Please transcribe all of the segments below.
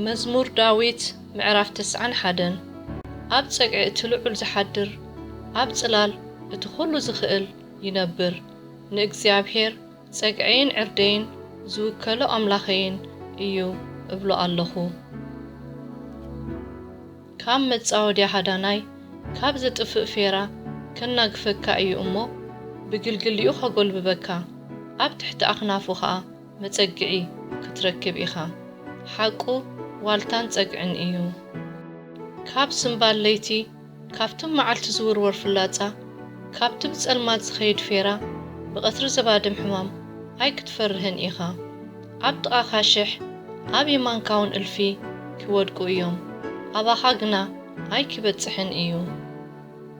መዝሙር ዳዊት ምዕራፍ ተስዓን ሓደን። ኣብ ጸግዒ እቲ ልዑል ዝሓድር፣ ኣብ ጽላል እቲ ኹሉ ዝኽእል ይነብር። ንእግዚኣብሔር ጸግዐይን ዕርደይን ዝውከሎ ኣምላኸይን እዩ እብሎ ኣለኹ። ካብ መጻወድያ ሃዳናይ፣ ካብ ዘጥፍእ ፌራ ከናግፈካ እዩ እሞ፣ ብግልግሊኡ ኸጎልብበካ፣ ኣብ ትሕቲ ኣኽናፉ ኸኣ መጸግዒ ክትረክብ ኢኻ። ሓቁ ዋልታን ጸግዕን እዩ። ካብ ስምባል ለይቲ፣ ካብቲ መዓልቲ ዝውርወር ፍላጻ፣ ካብቲ ብጸልማት ዝኸይድ ፌራ፣ ብቐትሪ ዘባድም ሕማም ኣይክትፈርህን ኢኻ። ኣብ ጥቓኻ ሽሕ፣ ኣብ የማንካ እውን እልፊ ኪወድቁ እዮም፣ ኣባኻ ግና ኣይኪበጽሕን እዩ።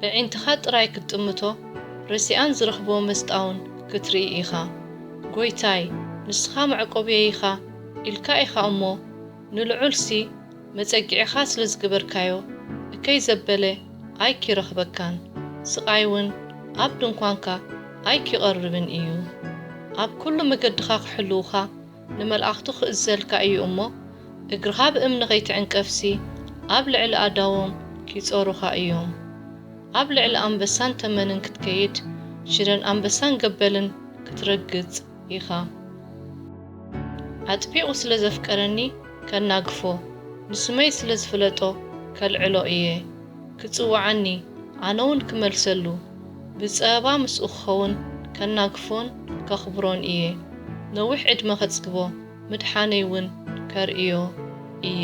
በዒንትኻ ጥራይ ክትጥምቶ፣ ረሲኣን ዝረኽብዎ መስጣ እውን ክትርኢ ኢኻ። ጐይታይ፣ ንስኻ መዕቆብየይ ኢኻ ኢልካ ኢኻ እሞ፣ ንልዑልሲ መጸግዒኻ ስለ ዝገበርካዮ፣ እከይ ዘበለ ኣይኪረኽበካን፣ ስቓይ እውን ኣብ ድንኳንካ ኣይኪቐርብን እዩ። ኣብ ኩሉ መገድኻ ክሕልዉኻ ንመላእኽቱ ክእዘልካ እዩ እሞ፣ እግርኻ ብእምኒ ኸይትዕንቀፍሲ፣ ኣብ ልዕሊ ኣእዳዎም ኪጾሩኻ እዮም። ኣብ ልዕሊ ኣንበሳን ተመንን ክትከይድ፣ ሽደን ኣንበሳን ገበልን ክትረግጽ ኢኻ። ኣጥቢቑ ስለ ዘፍቀረኒ ከናግፎ፣ ንስመይ ስለ ዝፍለጦ ከልዕሎ እየ። ክጽውዓኒ፣ ኣነ እውን ክመልሰሉ፣ ብጸበባ ምስኡ ክኸውን ከናግፎን ከኽብሮን እየ። ነዊሕ ዕድመ ከጽግቦ፣ ምድሓነይ እውን ከርእዮ እየ።